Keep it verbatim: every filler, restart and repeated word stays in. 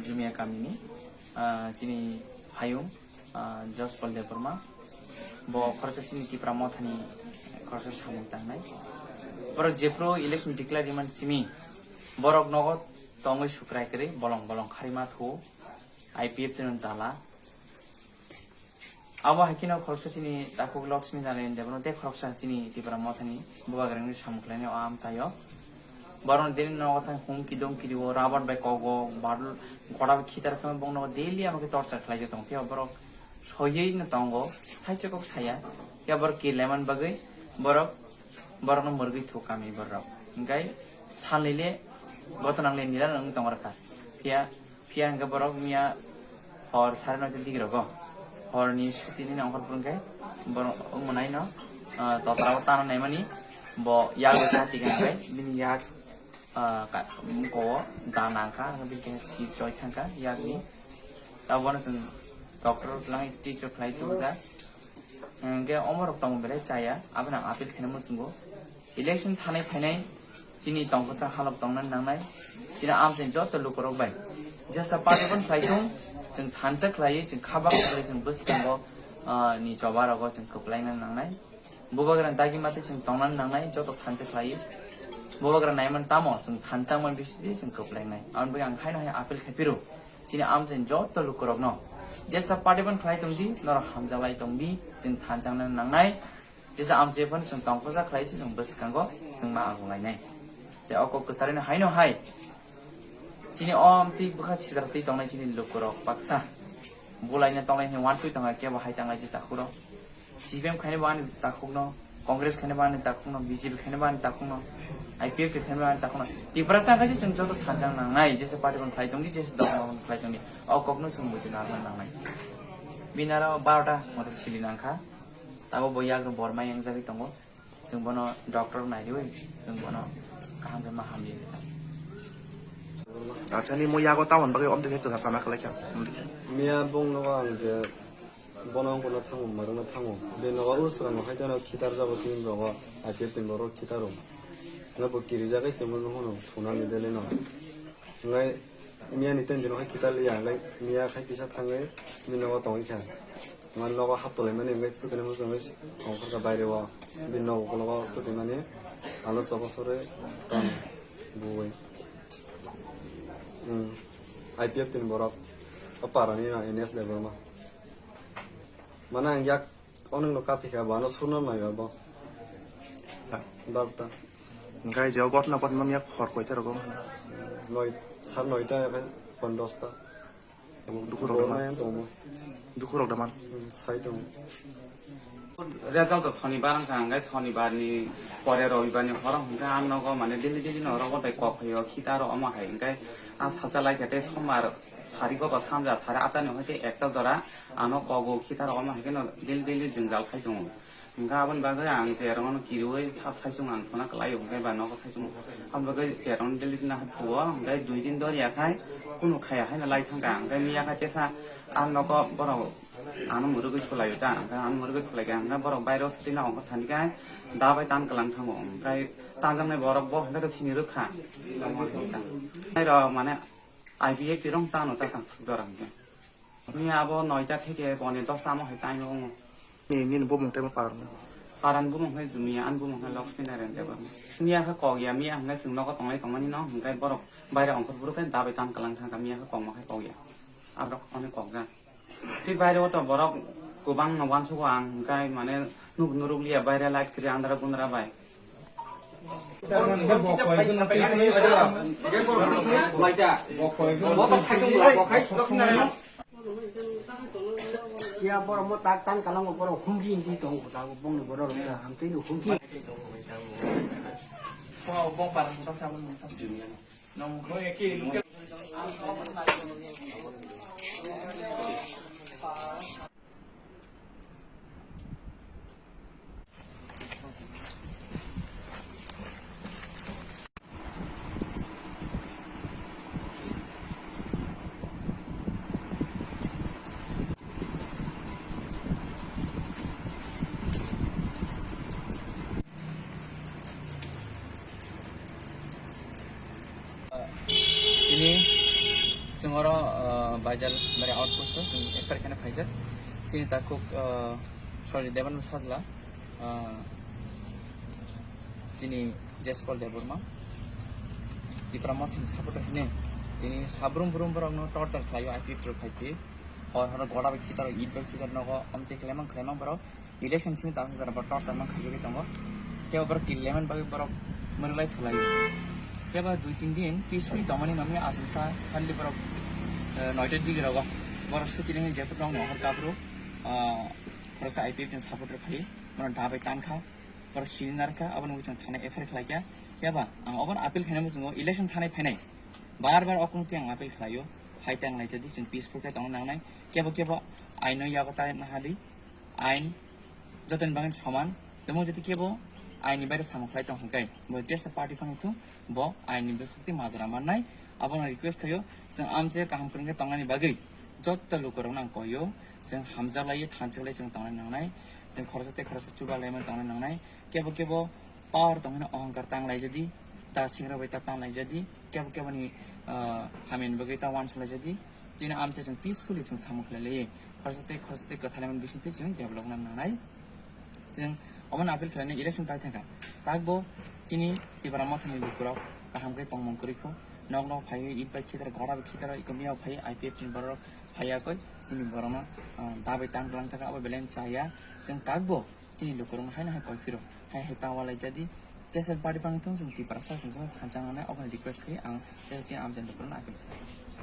Jumia kamini, ah, chini hayung, ah, Jospal Debbarma, bo khoroksa chini Tipra Mothani khoroksa samung tangnai. Borok jephru election declare rimani simi, borok nogo tongwi sukrai kwrwi bolong bolong kharima thuo, I P F tino jala. Abo hai kheno khoroksa chini takhuk Laxmi Narayan Debbarma tei khoroksa chini Tipra Mothani bubagrani samung khlainai o amchaio. Borokno daily nogo thang humki domki rio, rabar bai kogo, badul, goda bai khitar khe bongno daily amo khe torture khlaijak tongo. Phiya borok soywi no tongo, thaichuk kok saya. Phiya borok kir lemani bagwi borok, borokno mwrwgwi thu kami borok. Hinkhe salni le goto nang le nira nang tong rwkha. Phiya Phiya hwnkhe borok miya hor sare noita digirogo. Horni suti nini ongkhor phuru hwnkhe borok wngmanaino, ah, totra o tana naimani bo yago cha tika hwnkhe bini yak, ah, ka-, muko o da nangkha, hwnkhe bini khe si choi thangkha yakni. Tabukno chwng doctor lang stitch rok khlai tubujak. Hwnkhe omorok tongo belai chaya, abono ang appeal khaina muchungo. Election thanai phainai chini tongkha sa halok tongna nangnai. Chini amchaini joto lukurok bai jesa party phano khlai thung, chwng thansa khlaiwi, chwng kha baksa khlaiwi, chwng bwskango, ah, ni choba rogo chwng kwplaina nangnai. Bubagra dagi mate chwng tongna nangnai, joto thansa khlaiwi. Bubagra naiman tamo chwng thansa man bisi chwng kwplainai. Aboni bagwi ang haino hai appeal khai phiro. Chini amchaini joto lukurokno jesa party phano khlai tongdi, norok hamjaklai tongdi, chwng thansa wngna nangnai. Jesa amchai phano chwng tongkhosa khlai se chwng bwskango chwng ma agung lainai. Tei o kok kwcharino haino hai. Chini o amtwi bwkha sijak twi tongnai chini lukurok baksa. Bulaina tongnai hwnwi uansuk tongo kebo hai tanglai je takhuro. C P M khaino bo ani takhukno, Congress khaino bo ani takhukno, B J P khaino bo ani takhukno, I P F T khaino bo ani takhukno. Tiprasa khaise chwng joto thansa nangnai, jesa party phano khlai tongdi, jesa dopha phano khlai tongdi. O kokno chwng buji narwkna nangnai. Bini aro barota moto sili nangkha. Tabuk bo yagrok borma yangjagwi tongo. Chwng bono doctor nai riwi, chwng bono kaham khe ma hamli. Acha, ni mo yago tabon bagwi omtwi khe kwsa sana khlai kha. Miya bung nogo ang je bono wng bono thango, marwkno thango. Bini nogo ur swrang no hai jano khitar jabo tin rogo, akhir tin borok khitaro. Nga bo kirijagwi chwngno hwnwi phunani delino. Ngai miya ni ten dino hai khitar liya, ngai miya khai kisa thangwi bini nogo tongwi kha. Ngai nogo hap tolai mani ngai sukini muchungwi ongkhor kha baire o. Bini nogo ukulok o sukimani alo chobo sore tong buwi. Hmm. I P F T ni borok o parani no N S Debbarma. Mana ang yak onokno kathi kha, bo ano surna nai ba bo. Barta. Hingke je o gotna gotma miya khor koita rogo. Noi, sar noita ya khe pon dosta. Dukhu rok da. Bo nai ang tongo. Dukhu rok da man. Hmm, sai tongo. Result to sonibar wngkha, hingke sonibar ni pore robibar ni horo hingke ang nogo mane daily daily no rogo bai kok phaio, khita ro omo hai hingke a salsa lai khe tei sombar sari go ba sanja sari atta ni hoi tei ekta jora ano kogo khita ro omo hai khe no daily daily jwngjal khai tongo. Hingke aboni bagwi ang cherong no kiriwi sab saichung ang thuna kwlaio, hingke ba nogo saichung. Aboni bagwi cherong daily na thuo, hingke dui din doriya khai kunu khaya haino lai thangkha, hingke miya khai tesa ang nogo borok ano mwrwgwi thulaio ta, hingke ano mwrwgwi thulaikha, hingke borok bairo swtwi na ongkha thani khai da bai tan kwlang thango, hingke tanjaknai borok bo hingke sini rwkha. Nairok mane I P F T rong tano ta tang suk dora hingke. Ni abo noita theke boni dosta mo hai time wngo. Ni, nini bumung tei mo paran? Paran bumung hai Jumia, an bumung hai Laxmi Narayan Debbarma. Miya khe kok ya, miya hwnkhai chwng nogo tonglai tongmani no, hwnkhai borok baire ongkhor bwrwk khe dabai tan kwlang thangkha, miya khe kok ma khai kok ya. Aborok onek kok ja. Tei baire o to borok kwbang no uansugo ang, hwnkhai mane nuk nuruk liya baire light kwrwi andra gundra bai. Ya borok mo tak tan kalango borok hungki hindi tongo, tabuk bongni borok rok na hamtwi no hungki. Baijal mare outpost chini ekpar kheno phaijak. Chini takhuk, ah, Sorjit Deban sajla, ah, chini Jespal Debbarma. Tipra Mothani support hine tini sabrum brum borokno torture khlaio I P F T rok phai phi. Hor hor gora bai khitar, it bai khitar nogo, amte khlaimang khlaimang borok. Election simi tangsa jora borok torchar mang khaijagwi tongo. Kebo borok kirilaimani bagwi borok mwrwlai thulaio. Kebo dui tin din peacefully tongmani nangni aswk sa khalli borok, eh, noita digi rogo. Borok suti lehin jephru nongni ohor kabru, ah, khoroksa I P F ni support rok phai, borok dabai tankha, borok sini narkha, aboni bagwi chwng thana F I R khlaikha. Kebo ang oboni appeal khainai muchungo election thanai phainai. Bar bar okung tei ang appeal khlaio. Hai tang laijadi chwng peaceful khe tongna nangnai. Kebo kebo aino yago ta nahadi. Ain jotoni bagwi soman. Temo jodi kebo ain ni baire samung khlai tong hwnkhe, bo jesa party phano thung, bo ain ni bwkhak tei majra mannai. Abono request khaio, chwng amse kaham kwrwngkhe tongnani bagwi jotto lukurokno ang koio, chwng hamjaklaiwi thanchaklai chwng tongna nangnai. Chwng khoroksa tei khoroksa chuba laimani tongna nangnai. Kebo kebo power tongmani ohongkar tang laijadi, ta singra bai ta tang laijadi, kebo keboni, ah, hamyani bagwi ta uansuk laijadi. Chini amse chwng peacefully chwng samung khlai lai. Khoroksa tei khoroksa tei kwthalaimani bisingtwi chwng develop wngna nangnai. Chwng omono appeal khlainai election pai thangkha. Takbo chini Tipra Mothani lukurok kaham khe tongmung kwrwi kho. Nok nok phaiwi it bai khitar, gora bai khitar, iko miyao phai I P F T ni borok phaiya koi chini borokno, ah, dabai tang lang thangkha abo belai chaya. Chwng takbo chini lukurokno haino hai koi phiro. Hai hai ta ualaijadi. Jesa party phano thung chwng Tiprasa chwng thansa nangnai, okhorni request khlai ang jesa chini amchaini lukurokno appeal khlai.